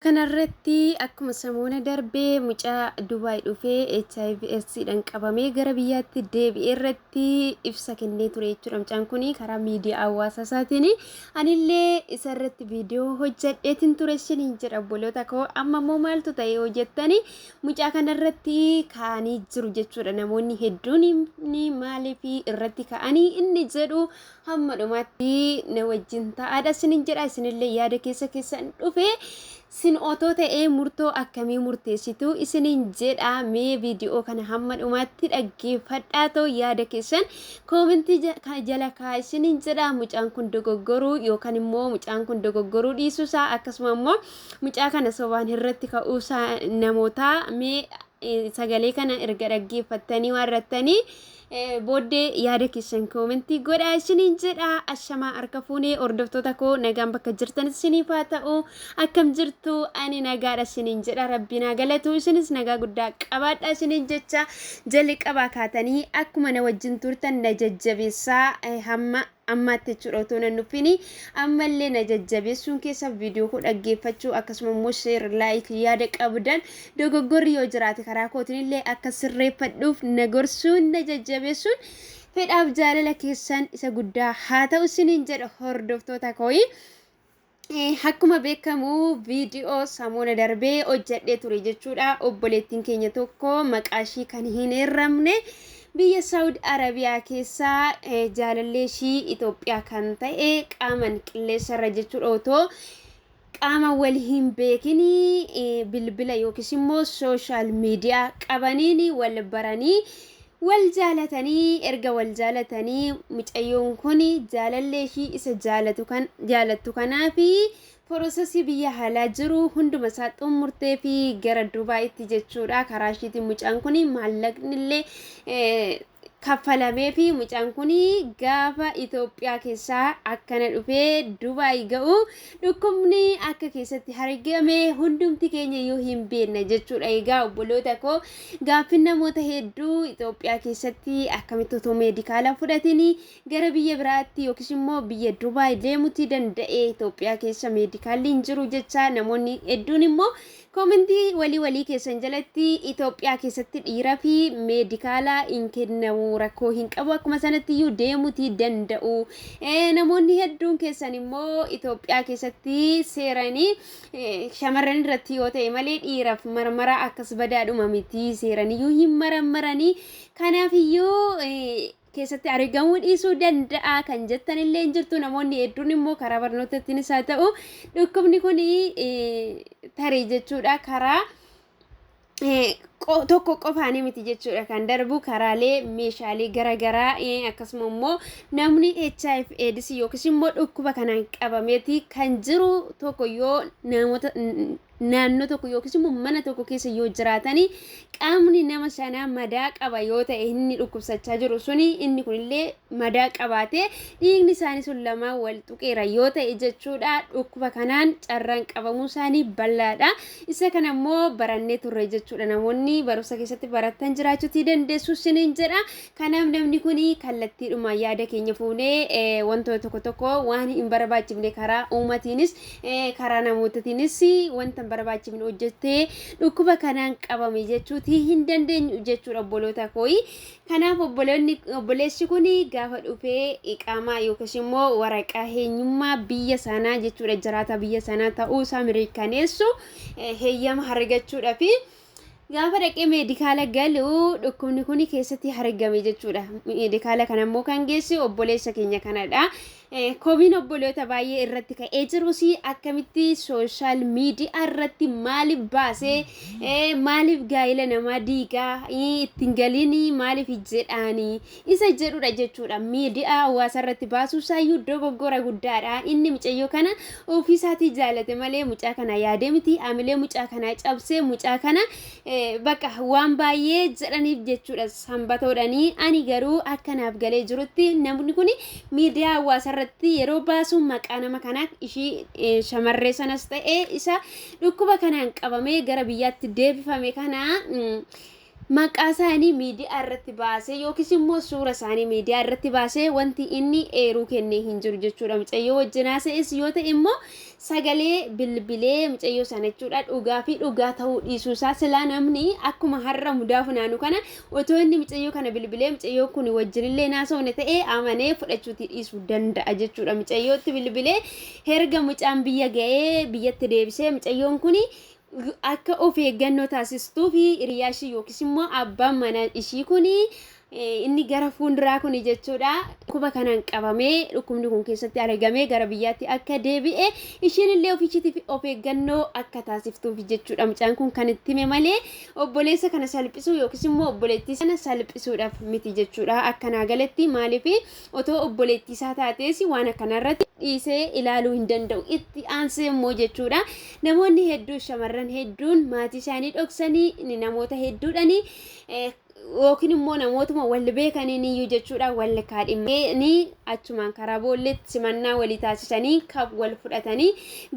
Kanarratti akkuma samoona darbee mucaa Dubaay dhufee HIV AIDSdhaan qabamee gara biyyaatti deebi'ee irratti ibsa kennee ture jechuudha. Mucaan kun karaa miidiyaa hawaasaa isaatiin anillee isa irratti viidiyoo hojjedheetiin ture isiniin jedha obboloota koo. Amma immoo maaltu ta'e yoo jettani mucaa kanarratti ka'anii jiru jechuudha. Namoonni hedduun maaliif irratti ka'anii inni jedhu hamma dhumaatti na wajjin ta'aadha isiniin jedha. Isinillee yaada keessa keessan dhufe sin otoo ta'ee murtoo akkamii murteessitu isiniin jedha. Mee viidiyoo kana hamma dhumaatti dhaggeeffadhaa ta'u yaada keessan koomentii jala kaa isiniin jedha. Mucaan kun dogoggoruu yookaan immoo mucaan kun dogoggoruu dhiisuusaa akkasuma immoo mucaa kana sobaan irratti ka'uusaa namootaa mee sagalee kana erga dhaggeeffattanii waarrattanii booddee yaada keessan koomentii godhaa isiniin jedha. Ashamaa harka fuunee hordoftoota koo, nagaan bakka jirtan isiniif haa ta'u. Akkam jirtu? Ani nagaadha isiniin jedha, rabbiin haa galatu. Isinis nagaa guddaa qabaadha isiniin jecha jalqabaa kaatanii akkuma na wajjin turtan na jajjabeessaa hamma ammaatti jechuudha. Otoo nan nuffini ammallee na jajjabeessuun keessa viidiyoo koo dhaggeeffachuu, akkasuma immoo share, like, yaada qabdan dogoggorri yoo jiraate karaa kootiin illee akka sirreeffadhuuf na gorsuun na jajjabeessuun fedhaaf jaalala keessan isa guddaa haa ta'u isiniin jedha hordoftoota kooyi. Akkuma beekamu viidiyoo samoona darbee hojjedhee ture jechuudha. Obboleettiin keenya tokko maqaa ishii kan hin eerramne biyya Saawud Arabiyaa keessaa jaalallee ishii Itoophiyaa kan ta'e qaaman qilleensarra jechuudha, otoo qaama wal hin beekinii bilbila yookiis immoo social media qabaniin wal baranii wal jaalatanii, erga wal jaalatanii mucayyoon kun jaalallee ishii isa jaalatu kan jaalattu kanaafi processii biyya alaa jiru hunduma isaa xumurtee fi gara Dubaayitti jechuudha. Karaa ishiitiin mucaan kun maallaqni illee kaffalamee fi mucaan kun gaafa Itoophiyaa keessaa akkana dhufee Dubaay ga'u dhukkubni akka keessatti argame hundumti keenya iyyuu hin beekna jechuudha. Egaa obboloota koo, gaaffiin namoota hedduu Itoophiyaa keessatti akkamitti otoo meedikaala fudhatanii gara biyya biraatti yookiis immoo biyya Dubaay deemuutii danda'e, Itoophiyaa keessa meedikaalli hin jiru jecha namoonni hedduun immoo koomentii walii walii keessan jalatti Itoophiyaa keessatti dhiiraa fi meedikaala hin kennamu, rakkoo hin qabu, akkuma sanatti iyyuu deemuutii danda'u. Namoonni hedduun keessan immoo Itoophiyaa keessatti seeranii shamarran irratti yoo ta'e malee dhiiraaf marmara akkas badaadhuma miti, seeraniyyuu hin marammaranii, kanaaf iyyuu keessatti argamuu dhiisuu danda'a kan jettan illee hin jirtu. Namoonni hedduun immoo karaa barnootattiinis haa ta'u dhukkubni kun tarii jechuudha karaa tokko qofaanii miti jechuudha kan darbu, karaalee meeshaalee garaagaraa, akkasuma immoo namni HIV AIDS yookiis immoo dhukkuba kanaan qabameeti kan jiru tokko yoo namoota naannoo tokko yookiis immoo mana tokko keessa yoo jiraatanii qaamni nama sanaa madaa qaba yoo ta'e, inni dhukkubsachaa jiru suni inni kunillee madaa qabaate dhiigni isaanii sun lamaan wal tuqeera yoo ta'e jechuudha, dhukkuba kanaan carraan qabamuu isaanii bal'aadha. Isa kana immoo barannee turre jechuudha. Namoonni barumsa keessatti barattan jiraachuutii dandeessu isiniin jedha. Kanaaf namni kun kallattiidhuma yaada keenya fuunee wantoota tokko tokko waan hin barbaachifne karaa uummatiinis karaa namootaatiinis wanta hin barbaachifne hojjettee dhukkuba kanaan qabame jechuutii hin dandeenyu jechuudha obboloota kooyi. Kanaaf obboloonni obboleessi kun gaafa dhufee iqaamaa yookiis immoo waraqaa eenyummaa biyya sanaa jechuudha, jiraata biyya sanaa ta'uu isaa mirkaneessu heeyyama argachuudhaaf gaafa dhaqee meedikaala galu dhukkubni kun keessatti argame jechuudha. Meedikaala kana immoo kan geesse obboleessa keenya kanadha. Komiin obboloota baay'ee irratti ka'ee jirus akkamitti social media irratti maaliif baasee, maaliif gaa'ela namaa diigaa, ittiin galiin maaliif jedhaanii isa jedhudha jechuudha. Miidiyaa hawaasa irratti baasuu isaayyuu dogoggora guddaadha. Inni mucayyoo kana ofiisaatii jaalate malee mucaa kana yaadee miti. Amilee mucaa kanaa cabsee mucaa kana bakka waan baay'ee jedhaniif jechuudha sanbatoodhanii. Ani garuu akkanaaf galee jirutti namni kun miidiyaa hawaasa irratti yeroo baasu maqaa nama kanaa ishii shamarree sanas ta'ee isa dhukkuba kanaan qabamee gara biyyaatti deebifame kana Maqaa isaanii miidiyaa irratti baasee yookiis immoo suura isaanii miidiyaa irratti baasee wanti inni eeruu kennee hin jiru jechuudha. Mucayyoo wajjin haasa'es yoo ta'e immoo sagalee bilbilee mucayyoo sana jechuudha dhugaa fi dhugaa ta'uu dhiisuu isaa silaa namni akkuma har'a mudaa funaanu kana otoo inni mucayyoo kana bilbilee mucayyoo kun wajjinillee naasofne ta'ee amanee fudhachuuti dhiisuu danda'a jechuudha. Mucayyootti bilbilee herga mucaan biyya ga'ee biyyatti deebisee mucayyoon kun akka of eeggannoo taasistuu fi hiriyaa ishii yookiis immoo abbaan mana ishii kun inni gara fuulduraa kun jechuudha dhukkuba kanaan qabamee dhukkubni kun keessatti argamee gara biyyaatti akka deebi'e ishiin illee ofiishiitiif of eeggannoo akka taasiftuuf jechuudha. Mucaan kun kan itti hime malee obboleessa kana salphisuu yookiis immoo obboleettii sana salphisuudhaaf miti jechuudha. Akkanaa galetti maaliif otoo obboleettii isaa taatees waan akkanarratti dhiisee ilaaluu hin danda'u. Itti aansee immoo jechuudha namoonni hedduun shamarran hedduun maatii isaanii dhoksanii namoota hedduudhani yookiin immoo namootuma wal beekaniin iyyuu jechuudha wal kaadhimanii achumaan karaa boolleetti simannaa walii taasisanii kan wal fudhatanii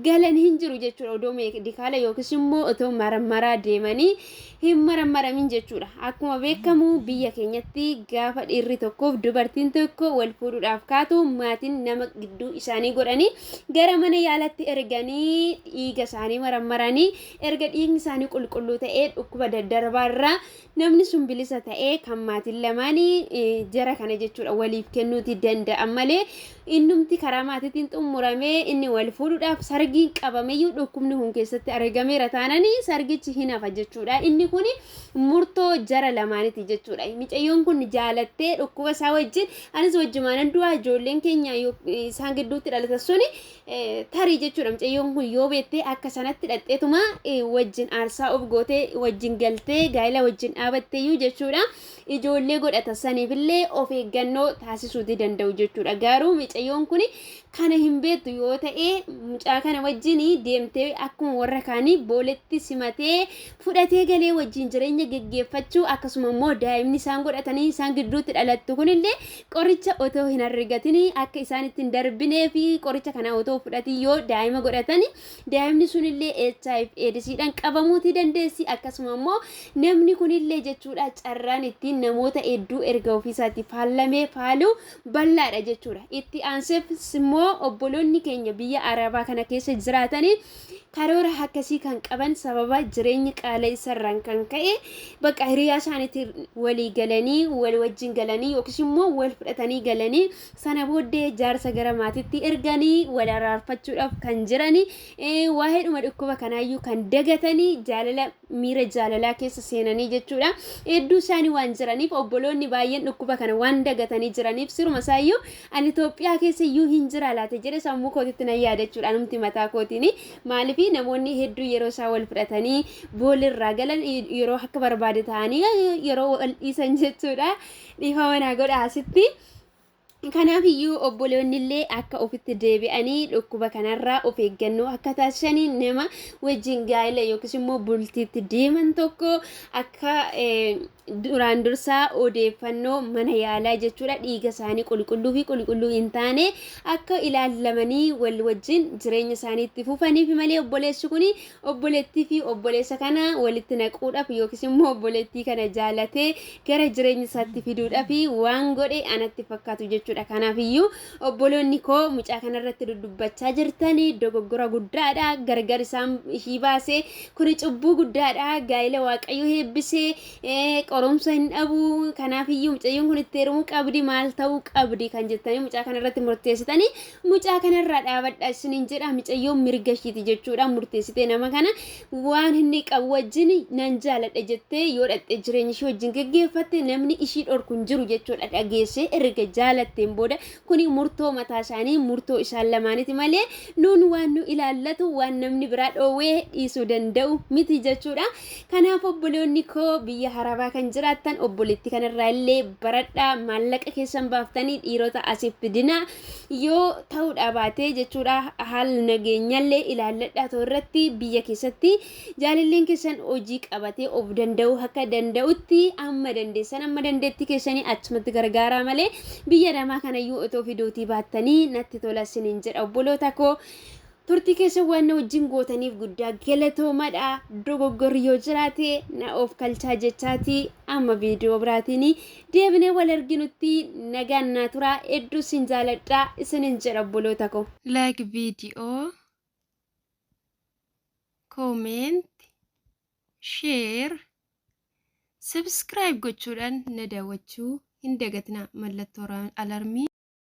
galan hin jiru jechuudha. Odoo meedikaala yookiis immoo otoo marammaraa deemanii hin marammaramin jechuudha. Akkuma beekamu biyya keenyatti gaafa dhiirri tokkoof dubartiin tokko wal fuudhuudhaaf kaatu maatiin nama gidduu isaanii godhanii gara mana yaalatti erganii dhiiga isaanii marammaranii erga dhiigni isaanii qulqulluu ta'ee dhukkuba daddarbaarraa namni sun bilisa ta'ee kan maatiin lamaanii jara kana jechuudha waliif kennuuti danda'an malee innumti karaa maatiitiin xumuramee inni wal fuudhuudhaaf sargiin qabameyyuu dhukkubni kun keessatti argameera taananii sargichi hin hafa jechuudha. Inni kun murtoo jara lamaaniiti jechuudha. Micayyoon kun jaalattee dhukkuba isaa wajjin anis wajjumaanan du'aa ijoolleen keenya isaan gidduutti dhalatan suni tarii jechuudha. Micayyoon kun yoo beettee akka sanatti dhaqxeetuma wajjin aarsaa of gootee wajjin galtee gaa'ela wajjin dhaabatteeyyuu jechuudha. Ijoollee godhata saniifillee of eeggannoo taasisuuti danda'u jechuudha. Garuu micayyoon kun kana hin beektu yoo ta'e mucaa kana wajjin deemtee akkuma warra kaanii booletti simatee fudhatee galee wajjin jireenya geggeeffachuu akkasuma immoo daa'imni isaan godhatanii isaan gidduutti dhalattu kunillee qoricha otoo hin argatin akka isaan ittiin darbinee fi qoricha kana otoo fudhatin yoo daa'ima godhatan daa'imni sunillee HIV AIDSidhaan qabamuutii dandeessi. Akkasuma immoo namni kunillee jechuudha carraan ittiin namoota hedduu erga ofiisaatti faallamee faaluu bal'aadha jechuudha. Itti aanseefis immoo obboloonni keenya biyya Arabaa kana keessa jiraatanii karoora akkasii kan qaban sababa jireenyi qaala'isarraan kan ka'e bakka hiriyaa isaaniitti walii galanii wal wajjin galanii yookiis immoo wal fudhatanii galanii sana booddee jaarsa gara maatiitti erganii wal araarfachuudhaaf kan jiranii waa'eedhuma dhukkuba kanaayyuu kan dagatanii jaalala miira jaalalaa keessa seenanii jechuudha. Hedduu isaanii waan jiraniif obboloonni baay'een dhukkuba kana waan dagatanii jiraniif siruma isaayyuu ani Itoophiyaa keessa iyyuu hin jira laata jedhe sammuu kootitti nan yaada jechuudha. Anumti mataa kootiin maaliif namoonni hedduu yeroo isaa wal fudhatanii boolirraa galan yeroo akka barbaade ta'anii yeroo wal dhiisan jechuudha. Dhiifama naa godha asitti. Kanaaf iyyuu obboloonni illee akka ofitti deebi'anii dhukkuba kanarraa of eeggannoo akka taasisanii nama wajjin gaa'ela yookiis immoo bultiitti deeman tokko akka duraan dursaa odeeffannoo mana yaalaa jechuudha dhiiga isaanii qulqulluu fi qulqulluu hin taane akka ilaallamanii wal wajjin jireenya isaanii itti fufaniif malee obboleessi kun obboleettii fi obboleessa kana walitti naquudhaaf yookiis immoo obboleettii kana jaalatee gara jireenya isaatti fiduudhaaf waan godhe anatti fakkaatu jechuudha. Kanaaf iyyuu obboloonni koo mucaa kanarratti dudubbachaa jirtanii dogoggora guddaadha. Gargar isaan ishii baasee kuni cubbuu guddaadha. Gaa'ela Waaqayyo heebbisee qorumsa hin dhabu. Kanaaf iyyuu mucayyoon kun itti heerumuu qabdi maal ta'uu qabdi kan jettanii mucaa kanarratti murteessitanii mucaa kanarraa dhaabadha isiniin jedha. Mucayyoon mirga ishiiti jechuudha. Murteessitee nama kana waan inni qabu wajjin nan jaaladha jettee yoo dhaqxe jireenya ishii wajjin geggeeffatte namni ishii dhorku hin jiru jechuudha. Dhageessee erga jaalatteen booda kuni murtoo mataa isaanii murtoo isaan lamaaniti malee nuun waan nu ilaallatu waan namni biraa dhoowwee dhiisuu danda'u miti jechuudha. Kanaaf obboloonni koo biyya harabaa kan jiraattan obboleettii kanarraa illee baradhaa maallaqa keessan baaftanii dhiirota asiif fidinaa yoo ta'uudha baatee jechuudha haala nageenyallee ilaalladhaa ta'u irratti biyya keessatti jaalalleen keessan hojii qabatee of danda'uu akka danda'utti amma dandeessan amma dandeettii keessanii achumatti gargaaraa malee biyya namaa kanayyuu otoo fiduutii baattanii natti tola isiniin jedha obboloota koo. Turtii keessa waan na wajjin gootaniif guddaa galatoomadha. Dogoggorri yoo jiraate na of kalchaa jechaati. Amma viidiyoo biraatiin deebinee wal arginutti nagaan naa turaa. Hedduu sin jaaladha isinin jedha obboloota koo. Like video, comment, share, subscribe gochuudhaan na daawwachuu hin dagatinaa. Mallattoo alarmii.